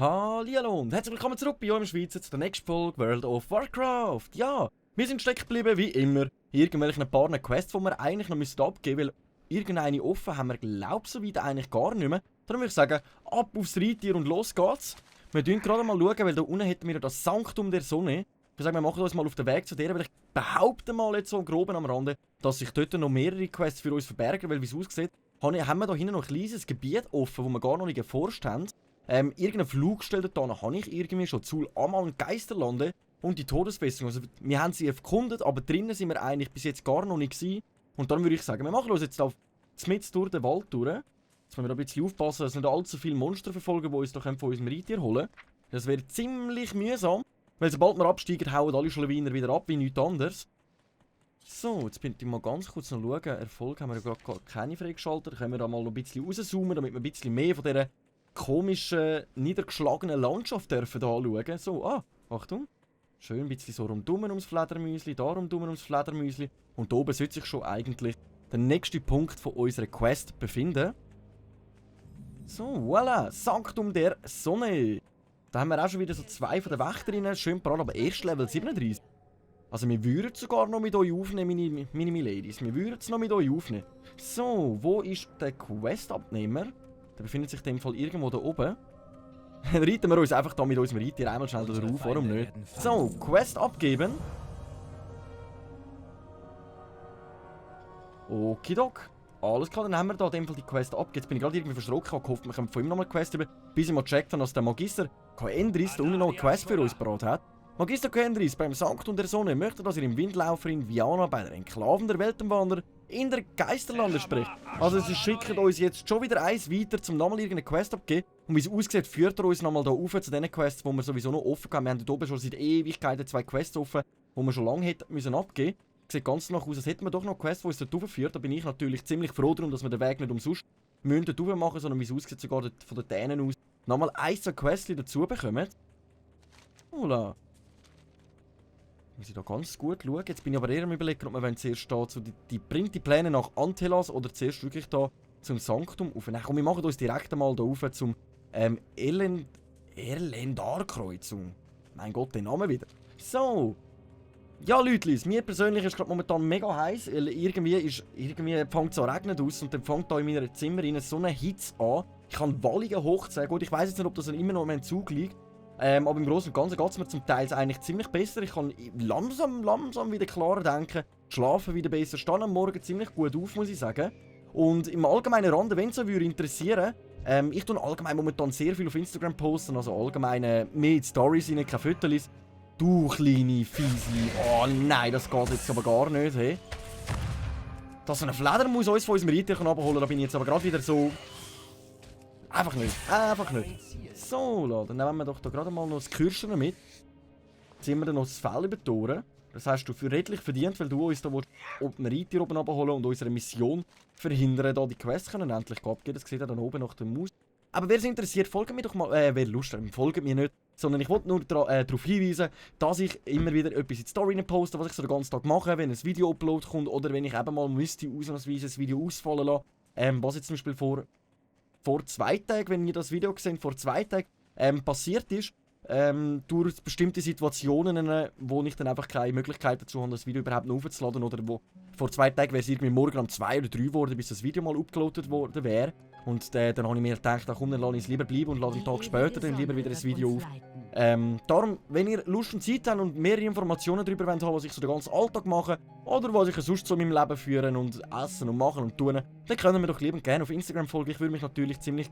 Hallihallo und herzlich willkommen zurück bei euch im Schweizer zu der nächsten Folge World of Warcraft. Ja, wir sind stecken geblieben, wie immer, in irgendwelchen paar Quests, die wir eigentlich noch abgeben müssen, weil irgendeine offen haben wir, glaube ich, soweit eigentlich gar nicht mehr. Darum würde ich sagen, ab aufs Reittier und los geht's. Wir schauen gerade mal, weil da unten hätten wir das Sanctum der Sonne. Ich würde sagen, wir machen uns mal auf den Weg zu der, weil ich behaupte mal jetzt so im Groben am Rande, dass sich dort noch mehrere Quests für uns verbergen, weil wie es aussieht, haben wir da hinten noch ein kleines Gebiet offen, wo wir gar noch nicht erforscht haben. Irgendeine Flugstelle da habe ich irgendwie schon zu Amal und Geisterlande und die Todesfestung. Also wir haben sie erkundet, aber drinnen sind wir eigentlich bis jetzt gar noch nicht gewesen. Und dann würde ich sagen, wir machen uns jetzt auf mitten durch den Wald durch. Jetzt müssen wir da ein bisschen aufpassen, dass nicht allzu viele Monster verfolgen, die uns da von unserem Reittier holen. Das wäre ziemlich mühsam, weil sobald wir absteigen, hauen alle Schlawiner wieder ab, wie nichts anderes. So, jetzt bin ich mal ganz kurz noch schauen. Erfolg haben wir ja gerade keine freigeschaltet. Da können wir da mal noch ein bisschen rauszoomen, damit wir ein bisschen mehr von dieser komischen, niedergeschlagenen Landschaft dürfen da anschauen. So, Achtung. Schön ein bisschen so rundum ums Fledermäusli, da rundum ums Fledermäusli. Und da oben sollte sich schon eigentlich der nächste Punkt von unserer Quest befinden. So, voilà, Sanctum der Sonne. Da haben wir auch schon wieder so zwei von den Wächterinnen, schön parat, aber erst Level 37. Also wir würden sogar noch mit euch aufnehmen, meine Ladies. Wir würden es noch mit euch aufnehmen. So, wo ist der Questabnehmer? Der befindet sich in dem Fall irgendwo da oben. Dann reiten wir uns einfach da mit unserem Reittier einmal schnell da drauf, warum nicht? So, Quest abgeben. Okidok. Alles klar, dann haben wir da in dem Fall die Quest abgegeben. Jetzt bin ich gerade irgendwie verschrocken, ich habe gehofft, wir kommen von ihm nochmal eine Quest über, bis ich mal gecheckt habe, dass der Magister Koendris da unten noch eine Quest für uns parat hat. Magister Koendris, beim Sanctum der Sonne möchte, dass ihr im Windlaufer in Viana bei der Enklaven der Weltenwanderer in der Geisterlande spricht. Also sie schicken uns jetzt schon wieder eins weiter, zum nochmal irgendeine Quest abgeben. Und wie es aussieht, führt er uns nochmal da rauf zu den Quests, die wir sowieso noch offen haben. Wir haben hier oben schon seit Ewigkeiten zwei Quests offen, die wir schon lange hätten müssen abgeben. Sieht ganz danach aus, als hätten wir doch noch Quests, die uns dort raufführt. Da bin ich natürlich ziemlich froh darum, dass wir den Weg nicht umsonst müssen dort rauf machen, sondern wie es aussieht, sogar dort von den Dänen aus nochmal ein, zwei Quests dazu bekommen. Voilà. Muss ich da ganz gut schauen. Jetzt bin ich aber eher am Überlegen, ob wir zuerst da zu die Pläne nach Antelas oder zuerst wirklich da zum Sanctum rauf. Nein, komm, wir machen uns direkt einmal da rauf zum Erlendarkreuzung. Mein Gott, den Namen wieder. So. Ja, Leute, mir persönlich ist gerade momentan mega heiß. Irgendwie fängt es an regnen aus und dann fängt da in meinem Zimmer rein so eine Hitze an. Ich kann wallige Hochzeit. Gut, ich weiß jetzt nicht, ob das immer noch im Zug liegt. Aber im Großen und Ganzen geht es mir zum Teil eigentlich ziemlich besser. Ich kann langsam wieder klarer denken, schlafen wieder besser, stehen am Morgen ziemlich gut auf, muss ich sagen. Und im allgemeinen Rande, wenn es so würde interessieren, ich tue allgemein momentan sehr viel auf Instagram posten, also allgemein mehr in Stories rein, keine Fotos. Du kleine Fiesi. Oh nein, das geht jetzt aber gar nicht, hey. Dass so eine Fledermaus uns von unserem Reittier abholen kann, da bin ich jetzt aber gerade wieder so... Einfach nicht. So, dann nehmen wir doch da gerade mal noch das Kürschen mit. Jetzt ziehen wir dann noch das Fell über die Ohren. Das hast du für redlich verdient, weil du uns da ein Reittier oben abholen und unsere Mission verhindern, da die Quests können endlich abgeben. Das sieht ihr dann oben nach der Maus. Aber wer es interessiert, folgt mir doch mal, wer Lust hat, folgt mir nicht. Sondern ich wollte nur darauf hinweisen, dass ich immer wieder etwas in die Story poste, was ich so den ganzen Tag mache, wenn ein Video-Upload kommt oder wenn ich eben mal müsste ausnahmsweise ein Video ausfallen lassen. Was jetzt zum Beispiel vor 2 Tagen, wenn ihr das Video gesehen vor 2 Tagen passiert ist, durch bestimmte Situationen, wo ich dann einfach keine Möglichkeit dazu habe, das Video überhaupt noch aufzuladen oder wo vor 2 Tagen wäre es irgendwie morgen um 2 oder 3 geworden, bis das Video mal upgeloadet worden wäre. Und dann habe ich mir gedacht, komm, dann lasse ich es lieber bleiben und lade einen Tag später dann lieber wieder ein Video auf. Darum, wenn ihr Lust und Zeit habt und mehrere Informationen darüber wollt haben, was ich so den ganzen Alltag mache oder was ich sonst so in meinem Leben führe und essen und machen und tun, dann können wir doch lieber gerne auf Instagram folgen. Ich würde mich natürlich ziemlich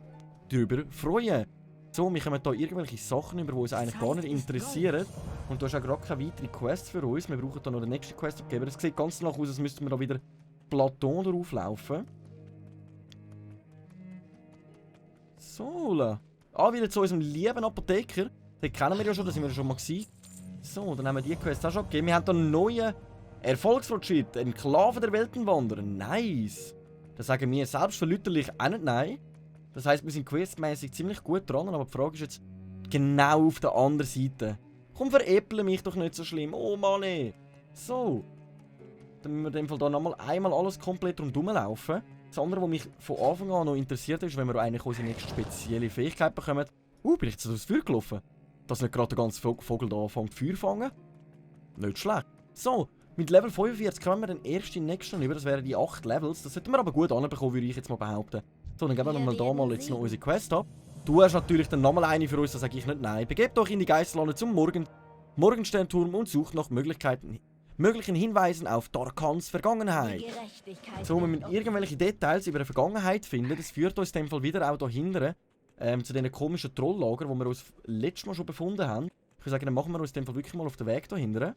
darüber freuen. So, wir kommen hier irgendwelche Sachen über, die uns eigentlich gar nicht interessieren. Und du hast auch gerade keine weitere Quest für uns. Wir brauchen da noch den nächsten Quest-Abgeber. Es sieht ganz danach aus, als müssten wir da wieder Platon drauf laufen. So, wieder zu unserem lieben Apotheker. Den kennen wir ja schon, da sind wir schon mal gewesen. So, dann haben wir die Quest auch schon abgegeben. Wir haben da einen neuen Erfolgsfortschritt. Enklave der Weltenwanderer. Nice. Das sagen wir selbstverlüterlich auch nicht nein. Das heisst, wir sind questmäßig ziemlich gut dran, aber die Frage ist jetzt genau auf der anderen Seite. Komm, veräpple mich doch nicht so schlimm. Oh Mann, ey. So. Dann müssen wir in dem Fall da nochmal einmal alles komplett rundherum laufen. Das andere, was mich von Anfang an noch interessiert ist, wenn wir eigentlich unsere nächste spezielle Fähigkeit bekommen, Bin ich jetzt aus Feuer gelaufen? Dass nicht gerade der ganze Vogel da anfängt Feuer zu fangen? Nicht schlecht. So, mit Level 45 können wir den ersten nächsten über. Das wären die 8 Levels. Das sollten wir aber gut anbekommen, würde ich jetzt mal behaupten. So, dann geben wir mal da mal jetzt noch unsere Quest ab. Du hast natürlich dann nochmal eine für uns, da sage ich nicht nein. Begebt euch in die Geisterlande zum Morgensternturm und sucht nach möglichen Hinweisen auf Darkans Vergangenheit. So, wenn wir irgendwelche Details über die Vergangenheit finden, das führt uns in dem Fall wieder auch dahinter, zu diesen komischen Trolllager, wo wir uns letztes Mal schon befunden haben. Ich würde sagen, dann machen wir uns in dem Fall wirklich mal auf den Weg dahinter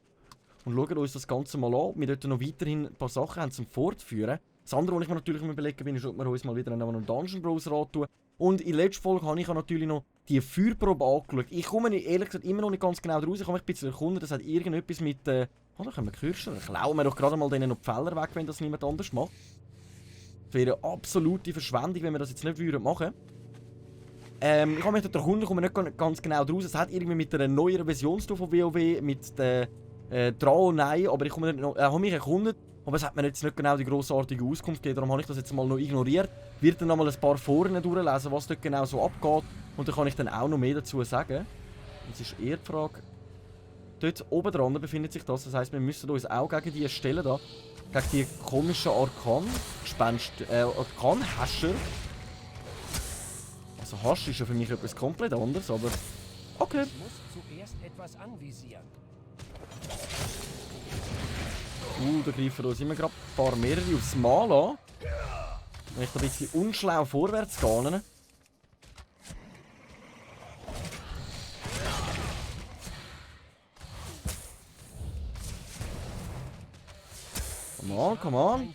und schauen uns das Ganze mal an. Wir dort noch weiterhin ein paar Sachen haben zum Fortführen. Das andere, was ich mir natürlich überlegen bin, ist, ob wir uns mal wieder einen Dungeon Bros Rat tun. Und in der letzten Folge habe ich natürlich noch die Feuerprobe angeschaut. Ich komme ehrlich gesagt immer noch nicht ganz genau raus. Ich habe mich ein bisschen erkunden. Das hat irgendetwas mit... da können wir kürzen. Dann klauen wir doch gerade mal denen noch die Fäller weg, wenn das niemand anders macht. Das wäre eine absolute Verschwendung, wenn wir das jetzt nicht machen würden. Ich habe mich dort erkunden, komme nicht ganz genau raus. Es hat irgendwie mit einer neueren Version zu tun von WoW, mit der Draonei, aber ich habe mich erkundet. Aber es hat mir jetzt nicht genau die grossartige Auskunft gegeben, darum habe ich das jetzt mal noch ignoriert. Ich werde dann noch mal ein paar Foren durchlesen, was dort genau so abgeht. Und dann kann ich dann auch noch mehr dazu sagen. Das ist eher die Frage. Dort oben dran befindet sich das. Das heisst, wir müssen uns auch gegen diese Stelle da, gegen die komischen Arkan-Hascher. Also Hasch ist ja für mich etwas komplett anderes, aber okay. Ich muss zuerst etwas anvisieren. Da greifen uns immer gerade ein paar mehrere aufs Mal an. Wenn ich da ein bisschen unschlau vorwärts gehe. Come on.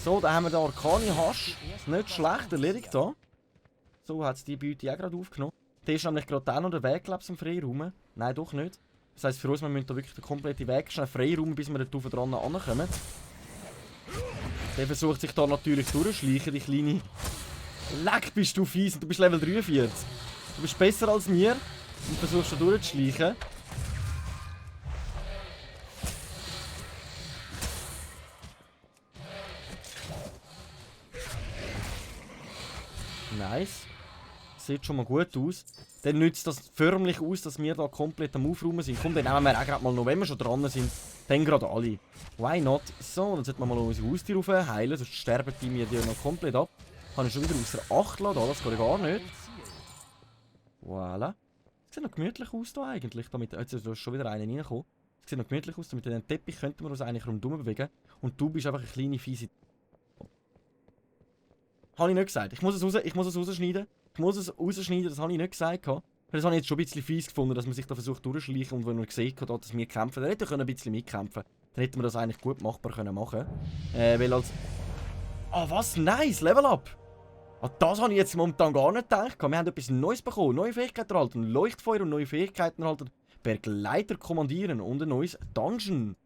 So, da haben wir den Arkani-Hasch. Nicht schlecht, erledigt da. So, hat es die Beute auch gerade aufgenommen. Der ist nämlich gerade noch der Weg, glaube ich, zum Freiraum. Nein, doch nicht. Das heisst für uns, wir müssen da wirklich den kompletten Weg schnell Freiraum, bis wir dort dran ankommen. Der versucht sich da natürlich durchzuschleichen, die kleine... Leck, bist du fies und du bist Level 43. Du bist besser als mir und versuchst da durchzuschleichen. Nice. Sieht schon mal gut aus. Dann nützt das förmlich aus, dass wir da komplett am Aufräumen sind. Komm, dann nehmen wir auch gerade mal noch, wenn wir schon dran sind, dann gerade alle. Why not? So, dann sollten wir mal unsere Haustiere aufheilen, sonst sterben die mir die noch komplett ab. Habe ich schon wieder außer Acht gelassen, das geht gar nicht. Voilà. Sieht noch gemütlich aus da eigentlich. Jetzt ist schon wieder einer reingekommen. Sieht noch gemütlich aus, mit dem Teppich könnten wir uns eigentlich rundherum bewegen. Und du bist einfach eine kleine fiese... Habe ich nicht gesagt. Ich muss es rausschneiden. Das habe ich nicht gesagt. Das habe ich jetzt schon ein bisschen fies gefunden, dass man sich da versucht durchzuschleichen und wenn man gesehen hat, dass wir kämpfen, dann hätte er ein bisschen mitkämpfen. Dann hätten wir das eigentlich gut machbar machen können. Weil als... Ah, was? Nice! Level up! Ah, das habe ich jetzt momentan gar nicht gedacht. Wir haben etwas Neues bekommen. Neue Fähigkeiten erhalten. Leuchtfeuer und neue Fähigkeiten erhalten. Begleiter kommandieren und ein neues Dungeon.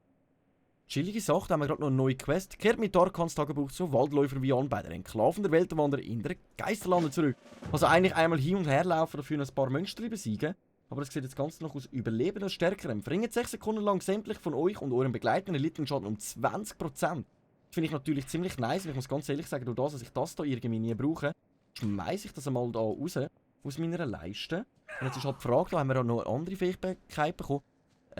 Chillige Sache, da haben wir gerade noch eine neue Quest. Kehrt mit Darkans Tagebuch zu Waldläufer Vian bei der Enklaven der Weltenwanderer in der Geisterlande zurück. Also eigentlich einmal hin und her laufen, dafür ein paar Monster besiegen. Aber das sieht jetzt ganz noch aus Überleben und Stärkerem. Verringert 6 Sekunden lang sämtlich von euch und euren Begleitern erlittenen Schaden um 20%. Das finde ich natürlich ziemlich nice. Und ich muss ganz ehrlich sagen, durch das, dass ich das hier irgendwie nie brauche, schmeiße ich das einmal da raus, aus meiner Leiste. Und jetzt ist halt die Frage, da haben wir auch noch eine andere Fähigkeit bekommen.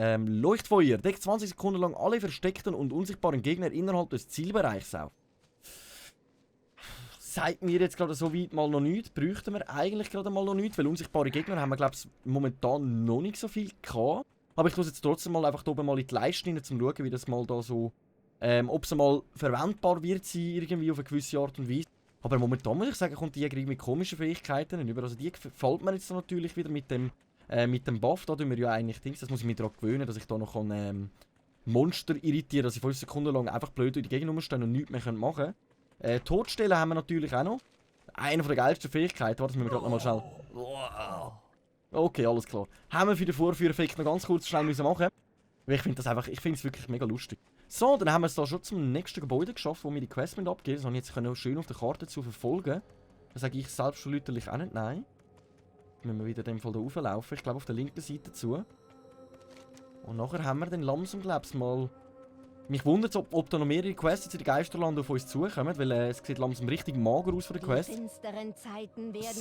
Leuchtfeuer. Deckt 20 Sekunden lang alle versteckten und unsichtbaren Gegner innerhalb des Zielbereichs auf. Sagt mir jetzt gerade so weit mal noch nichts. Bräuchten wir eigentlich gerade mal noch nichts, weil unsichtbare Gegner haben wir, glaube ich, momentan noch nicht so viel gehabt. Aber ich muss jetzt trotzdem mal einfach da oben mal in die Leiste rein, um zu schauen, wie das mal da so... ob es mal verwendbar wird sein, irgendwie auf eine gewisse Art und Weise. Aber momentan muss ich sagen, kommt die Jäger mit komischen Fähigkeiten über. Also die gefällt mir jetzt natürlich wieder mit dem Buff. Da tun wir ja eigentlich Dings. Das muss ich mich daran gewöhnen, dass ich da noch Monster irritieren kann, dass ich 5 Sekunden lang einfach blöd in die Gegend rumstehen und nichts mehr machen können. Totstellen haben wir natürlich auch noch. Eine der geilsten Fähigkeiten. Warte, das müssen wir gerade noch mal schnell... Okay, alles klar. Haben wir für den Vorführeffekt noch ganz kurz schnell müssen machen. Weil ich finde das einfach, ich finde es wirklich mega lustig. So, dann haben wir es da schon zum nächsten Gebäude geschafft, wo wir die Quest abgeben. Das habe ich jetzt schön auf der Karte zu verfolgen. Das sage ich selbstverständlich auch nicht nein. Müssen wir wieder in dem Fall da rauflaufen. Ich glaube auf der linken Seite zu. Und nachher haben wir dann langsam, glaube ich, mal Mich wundert es, ob da noch mehrere Quests jetzt in den Geisterlanden auf uns zukommen, weil es sieht langsam richtig mager aus von der Quest.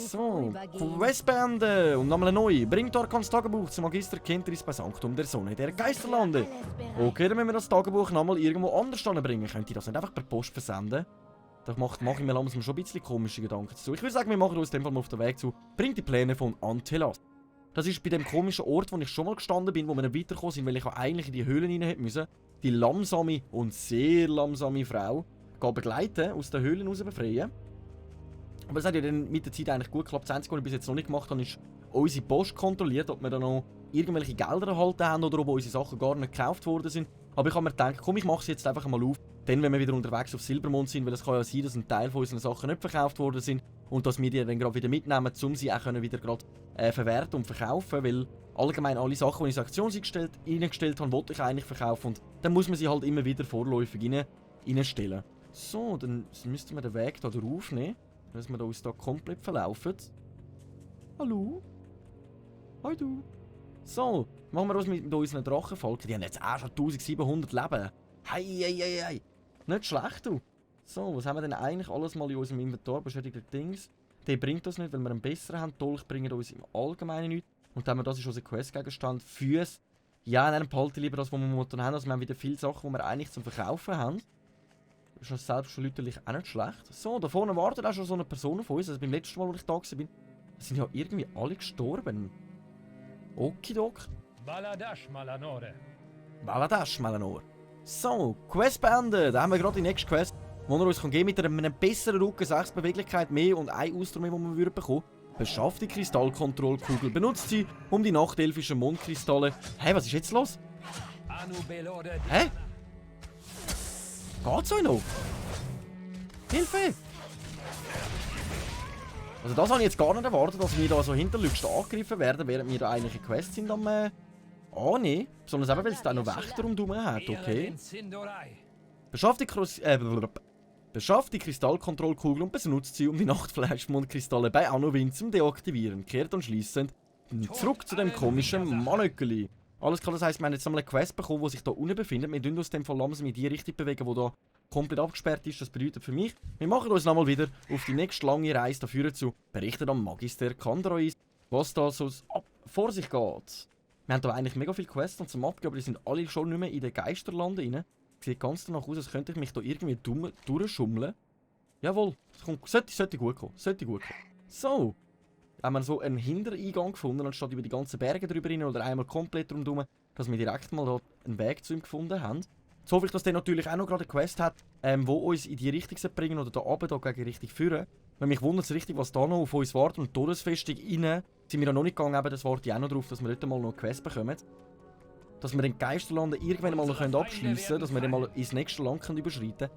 So, Quest beenden und nochmal neu. Bringt Orkans Tagebuch zum Magister Kentris bei Sanctum der Sonne der Geisterlande. Okay, dann müssen wir das Tagebuch nochmal irgendwo anders bringen. Könnt ihr das nicht einfach per Post versenden? Da mache ich mir langsam schon ein bisschen komische Gedanken dazu. Ich würde sagen, wir machen uns dem Fall mal auf den Weg zu. Bringt die Pläne von Antelas. Das ist bei dem komischen Ort, wo ich schon mal gestanden bin, wo wir nicht weitergekommen sind, weil ich auch eigentlich in die Höhlen rein hätte müssen. Die langsame und sehr langsame Frau begleiten, aus den Höhlen raus befreien. Aber es hat ja dann mit der Zeit eigentlich gut geklappt. Das Einzige, was ich bis jetzt noch nicht gemacht habe, ist unsere Post kontrolliert, ob wir da noch irgendwelche Gelder erhalten haben oder ob unsere Sachen gar nicht gekauft worden sind. Aber ich habe mir gedacht, komm, ich mache es jetzt einfach mal auf. Dann, wenn wir wieder unterwegs auf Silbermond sind, weil es kann ja sein, dass ein Teil von unseren Sachen nicht verkauft worden sind und dass wir die dann gerade wieder mitnehmen, um sie auch wieder gerade verwerten und verkaufen, weil allgemein alle Sachen, die ich in Aktion eingestellt habe, wollte ich eigentlich verkaufen und dann muss man sie halt immer wieder vorläufig reinstellen. So, dann müssten wir den Weg da drauf nehmen, dass wir uns da komplett verlaufen. Hallo? Hi du. So, machen wir was mit unseren Drachenfalken. Die haben jetzt auch schon 1700 Leben. Hei. Nicht schlecht, du. So, was haben wir denn eigentlich alles mal in unserem Inventar? Beschädigte Dings. Der bringt das nicht, weil wir einen besseren haben. Dolch bringen uns im Allgemeinen nichts. Und dann haben wir, das ist unser Questgegenstand. Füße. Ja, dann behalte lieber das, was wir momentan haben. Also wir haben wieder viele Sachen, die wir eigentlich zum Verkaufen haben. Das ist selbstverständlich auch nicht schlecht. So, da vorne wartet auch schon so eine Person auf uns. Also beim letzten Mal, als ich da war, sind ja irgendwie alle gestorben. Okidok. Baladash Malanore. Baladash Malanore. So, Quest beenden. Da haben wir gerade die nächste Quest, wo wir uns geben mit einem besseren Rücken, 6 Beweglichkeit mehr und 1 Ausdruck mehr, den wir bekommen. Beschafft die Kristallkontrollkugel. Benutzt sie, um die nachtelfischen Mondkristalle... Hä, was ist jetzt los? Hä? Geht's euch noch? Hilfe! Also das habe ich jetzt gar nicht erwartet, dass wir da so hinterlückst angegriffen werden, während wir da eigentlich in Quest sind am... nee. Besonders eben, weil es da noch Wächter rundherum hat, okay. Beschafft die Kristallkontrollkugel und benutzt sie, um die Nachtfleischmondkristalle bei Anowin zum Deaktivieren. Kehrt anschliessend zurück zu dem komischen Manöckeli. Alles klar, das heisst, wir haben jetzt einmal eine Quest bekommen, die sich da unten befindet. Wir tun uns dem Fall langsam in die Richtung bewegen, die da komplett abgesperrt ist. Das bedeutet für mich, wir machen uns nochmal wieder auf die nächste lange Reise dafür zu berichten am Magister Kandrois, was da so vor sich geht. Wir haben da eigentlich mega viele Quests und zum Abgeben, aber die sind alle schon nicht mehr in den Geisterlanden rein. Sieht ganz danach aus, als könnte ich mich da irgendwie durchschummeln. Jawohl, sollte gut kommen. So, haben wir so einen Hintereingang gefunden, anstatt über die ganzen Berge drüber rein oder einmal komplett rundherum, dass wir direkt mal da einen Weg zu ihm gefunden haben. Jetzt hoffe ich, dass der natürlich auch noch gerade eine Quest hat, wo uns in die Richtung bringen oder da oben da gegen Richtung führen. Weil mich wundert es richtig, was da noch auf uns wartet. Und Todesfestung rein sind wir noch nicht gegangen, aber das warte ich auch noch drauf, dass wir dort mal noch eine Quest bekommen. Dass wir den Geisterlanden irgendwann mal noch abschliessen können, dass wir dann mal ins nächste Land überschreiten können.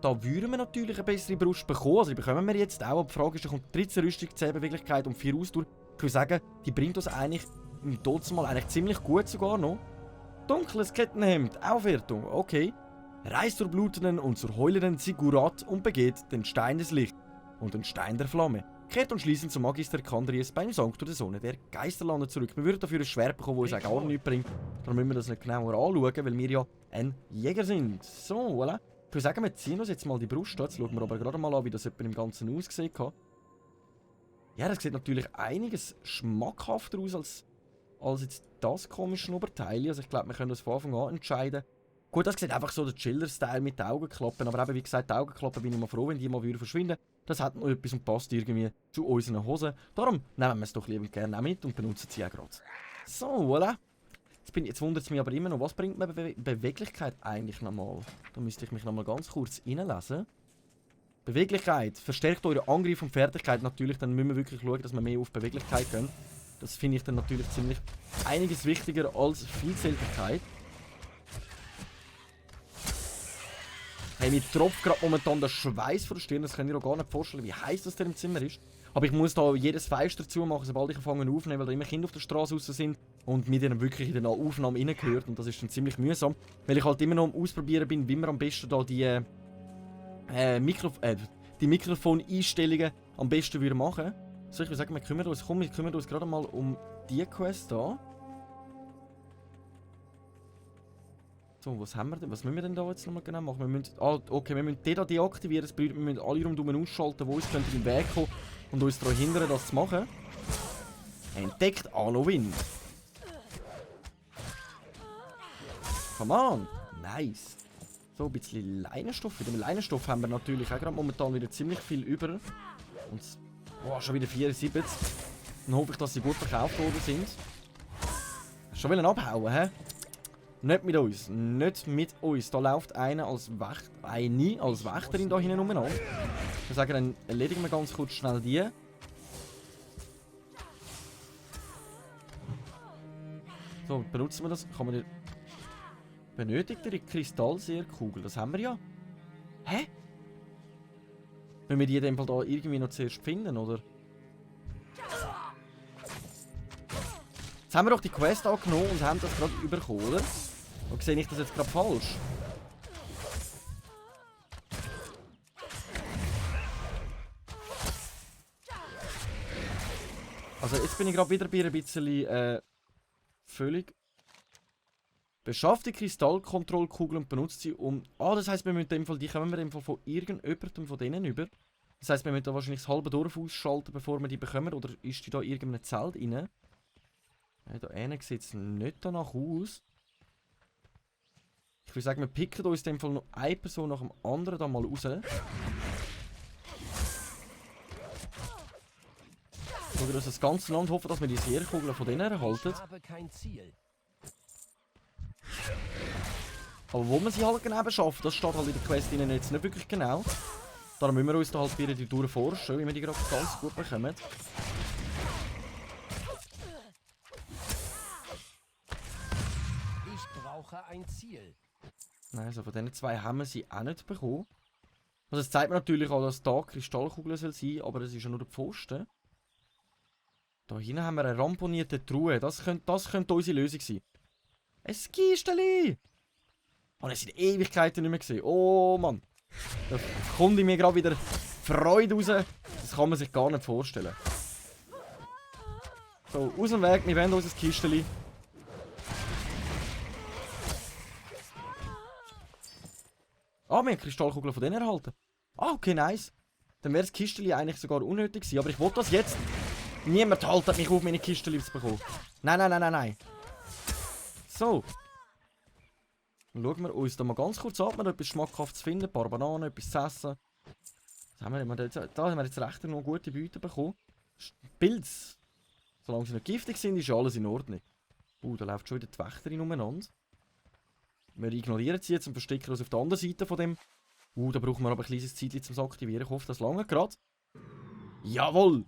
Da würden wir natürlich eine bessere Brust bekommen. Also die bekommen wir jetzt auch. Aber die Frage ist, da kommt 13 Rüstung, 10 Beweglichkeit und 4 Ausdauer. Ich würde sagen, die bringt uns eigentlich im Todesmal eigentlich ziemlich gut sogar noch. Dunkles Kettenhemd, Aufwertung, okay. Reist zur blutenden und zur heulenden Sigurat und begeht den Stein des Lichts und den Stein der Flamme. Kehrt und schließend zum Magister Kandries beim Sanctum der Sonne der Geisterlande zurück. Wir würden dafür ein Schwert bekommen, das uns auch gar nichts bringt. Darum müssen wir das nicht genauer anschauen, weil wir ja ein Jäger sind. So, voilà. Ich würde sagen, wir ziehen uns jetzt mal die Brust an. Jetzt schauen wir aber gerade mal an, wie das im Ganzen ausgesehen hat. Ja, das sieht natürlich einiges schmackhafter aus als jetzt das komische Oberteil. Also ich glaube, wir können das von Anfang an entscheiden. Gut, das sieht einfach so der Chiller-Style mit den Augenklappen. Aber eben, wie gesagt, die Augenklappen bin ich mal froh, wenn die mal verschwinden würden. Das hat noch etwas und passt irgendwie zu unseren Hosen. Darum nehmen wir es doch lieber gerne auch mit und benutzen sie auch gerade. So, voilà. Jetzt wundert es mich aber immer noch, was bringt mir Beweglichkeit eigentlich nochmal? Da müsste ich mich nochmal ganz kurz reinlesen. Beweglichkeit. Verstärkt eure Angriff und Fertigkeit natürlich. Dann müssen wir wirklich schauen, dass wir mehr auf Beweglichkeit gehen. Das finde ich dann natürlich ziemlich einiges wichtiger als Vielzähligkeit. Hey, mir tropft gerade momentan der Schweiß von der Stirn. Das könnt ihr auch gar nicht vorstellen, wie heiß das der im Zimmer ist. Aber ich muss da jedes Fenster zumachen, sobald ich anfange aufzunehmen, weil da immer Kinder auf der Straße raus sind und mir dann wirklich in der Aufnahme reingehört. Und das ist dann ziemlich mühsam, weil ich halt immer noch am Ausprobieren bin, wie wir am besten da die Mikrofon-Einstellungen am besten machen. So, ich würde sagen, wir kümmern uns gerade mal um die Quest hier. So, was haben wir denn? Was müssen wir denn da jetzt nochmal genau machen? Wir müssen, okay, wir müssen den da deaktivieren. Das bedeutet, wir müssen alle rundherum ausschalten, die uns in den Weg kommen und uns daran hindern, das zu machen. Entdeckt Halloween. Come on. Nice. So, ein bisschen Leinenstoff. Mit dem Leinenstoff haben wir natürlich auch gerade momentan wieder ziemlich viel über. Und schon wieder 74. Dann hoffe ich, dass sie gut verkauft worden sind. Schon wollen abhauen, hä? Nicht mit uns. Nicht mit uns. Da läuft eine als Wächterin da hinten umeinander. Ich sage, dann erledigen wir ganz kurz schnell die. So, benutzen wir das. Kann man die... Benötigt ihr die Kristallseerkugel? Das haben wir ja. Hä? Wenn wir die in dem Fall da irgendwie noch zuerst finden, oder? Jetzt haben wir doch die Quest angenommen und haben das gerade bekommen, oder? Oder sehe ich das jetzt gerade falsch? Also jetzt bin ich gerade wieder bei ein bisschen völlig... Beschafft die Kristallkontrollkugel und benutzt sie um... das heisst, wir müssen in dem Fall, die kommen wir in dem Fall von irgendjemandem von denen über. Das heisst, wir müssen da wahrscheinlich das halbe Dorf ausschalten, bevor wir die bekommen. Oder ist die da in irgendeinem Zelt rein? Ja, da hinten sieht es nicht danach aus. Ich würde sagen, wir picken uns in dem Fall noch eine Person nach dem anderen da mal raus. Schauen wir uns das ganze Land hoffen, dass wir die Seerkugeln von denen erhalten. Ich habe kein Ziel. Aber wo man sie halt genau beschafft, das steht halt in der Quest ihnen jetzt nicht wirklich genau. Darum müssen wir uns da halt wieder die durchforschen, wie wir die gerade ganz gut bekommen. Ich brauche ein Ziel. Nein, also von diesen zwei haben wir sie auch nicht bekommen. Also es zeigt mir natürlich auch, dass da Kristallkugeln soll sein, aber es ist ja nur der Pfosten. Da hinten haben wir eine ramponierte Truhe. Das könnte unsere Lösung sein. Ein Kisteli! Habe ich seit Ewigkeiten nicht mehr gesehen. Oh Mann. Da kommt in mir gerade wieder Freude raus. Das kann man sich gar nicht vorstellen. So, aus dem Weg. Wir wollen unser Kisteli. Wir haben Kristallkugeln von denen erhalten. Okay, nice. Dann wäre das Kisteli eigentlich sogar unnötig gewesen. Aber ich wollte das jetzt. Niemand haltet mich auf, meine Kisteli zu bekommen. Nein. So. Dann schauen wir uns da mal ganz kurz an, ob wir etwas Schmackhaftes finden. Ein paar Bananen, etwas zu essen. Da haben wir jetzt recht noch gute Beute bekommen. Pilz. Solange sie nicht giftig sind, ist ja alles in Ordnung. Da läuft schon wieder die Wächterin umeinander. Wir ignorieren sie jetzt und verstecken uns auf der anderen Seite von dem. Da brauchen wir aber ein kleines Zeitchen zum Aktivieren. Ich hoffe, das lange gerade. Jawohl!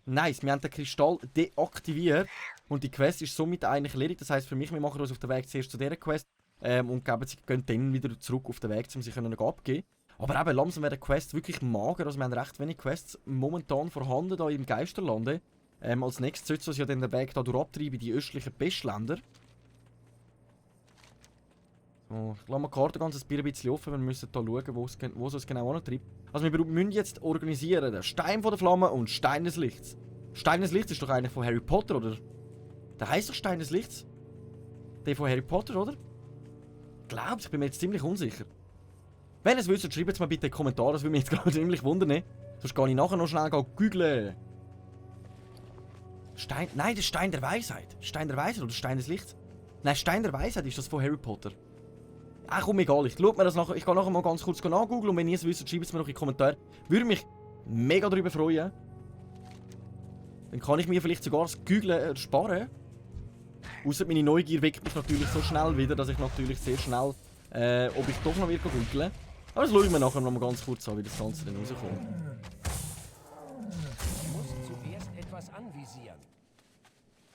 Nice, wir haben den Kristall deaktiviert. Und die Quest ist somit eigentlich erledigt. Das heisst für mich, wir machen uns auf den Weg zuerst zu dieser Quest. Und gehen dann wieder zurück auf den Weg, um sie abgeben. Aber eben, langsam wäre die Quest wirklich mager. Also wir haben recht wenig Quests momentan vorhanden hier im Geisterlande. Als nächstes sollte es ja dann den Weg hier durchabtreiben in die östlichen Pestländer. So, ich lasse mal die Karte ganz ein bisschen offen. Wir müssen hier schauen, wo es uns genau antreibt. Also wir müssen jetzt organisieren. Den Stein von der Flamme und Stein des Lichts. Stein des Lichts ist doch eigentlich von Harry Potter, oder? Der heisst doch Stein des Lichts. Der von Harry Potter, oder? Glaubst, ich bin mir jetzt ziemlich unsicher. Wenn ihr es wisst, schreibt es mal bitte in die Kommentare, das würde mich jetzt gerade ziemlich wundern. Sonst kann ich nachher noch schnell googeln. Nein, der Stein der Weisheit. Stein der Weisheit oder Stein des Lichts? Nein, Stein der Weisheit ist das von Harry Potter. Ach komm, egal, ich gehe nachher mal ganz kurz nachgoogeln und wenn ihr es wisst, schreibt es mir noch in die Kommentare. Würde mich mega darüber freuen. Dann kann ich mir vielleicht sogar das Googlen ersparen. Ausser meine Neugier weckt mich natürlich so schnell wieder, dass ich natürlich sehr schnell, ob ich doch noch wieder googeln. Aber das schaue ich mir nachher noch mal ganz kurz an, wie das Ganze dann rauskommt. Ich muss zuerst etwas anvisieren.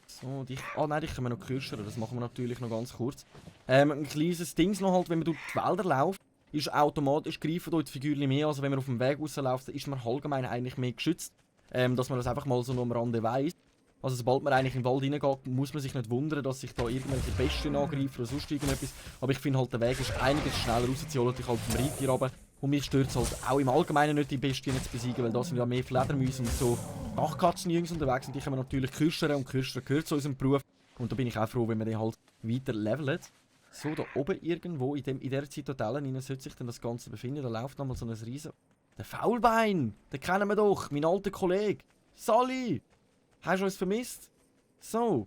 So, dich können wir noch kürzen, das machen wir natürlich noch ganz kurz. Ein kleines Ding noch halt, wenn man durch die Wälder läuft, ist automatisch greifen dort die Figürchen mehr, also wenn man auf dem Weg rausläuft, ist man allgemein eigentlich mehr geschützt. Dass man das einfach mal so noch am Rande weiss. Also sobald man eigentlich in den Wald reingeht, muss man sich nicht wundern, dass sich da irgendwelche Bestien angreifen oder sonst irgendetwas. Aber ich finde halt, der Weg ist einiges schneller rauszuziehen, als ich halt vom Reittier runter. Und mich stört es halt auch im Allgemeinen nicht, die Bestien zu besiegen, weil da sind ja mehr Fledermäuse und so Dachkatzenjungs unterwegs und die können wir natürlich kürzen und kürzen gehört zu unserem Beruf. Und da bin ich auch froh, wenn wir den halt weiter leveln. So, da oben irgendwo in dieser Zitadelle rein sollte sich dann das Ganze befinden. Da läuft nochmal so ein riesen... Der Faulbein! Den kennen wir doch, mein alter Kollege. Sally! Hast du uns vermisst? So.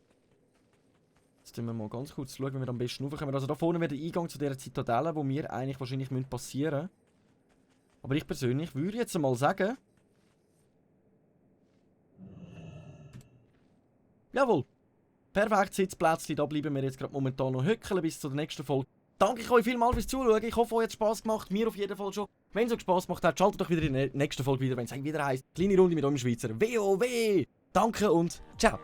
Jetzt schauen wir mal ganz kurz schauen, wie wir am besten raufkommen. Also da vorne wäre der Eingang zu dieser Zitadelle, wo wir eigentlich wahrscheinlich passieren müssen. Aber ich persönlich würde jetzt mal sagen... Jawohl. Perfekt, Sitzplätzchen, da bleiben wir jetzt gerade momentan noch hückeln bis zur nächsten Folge. Danke ich euch vielmals fürs Zuschauen. Ich hoffe, euch hat Spass gemacht. Mir auf jeden Fall schon. Wenn es euch Spass gemacht hat, schaltet doch wieder in der nächsten Folge wieder, wenn es wieder heisst, kleine Runde mit eurem Schweizer WoW. Danke und ciao.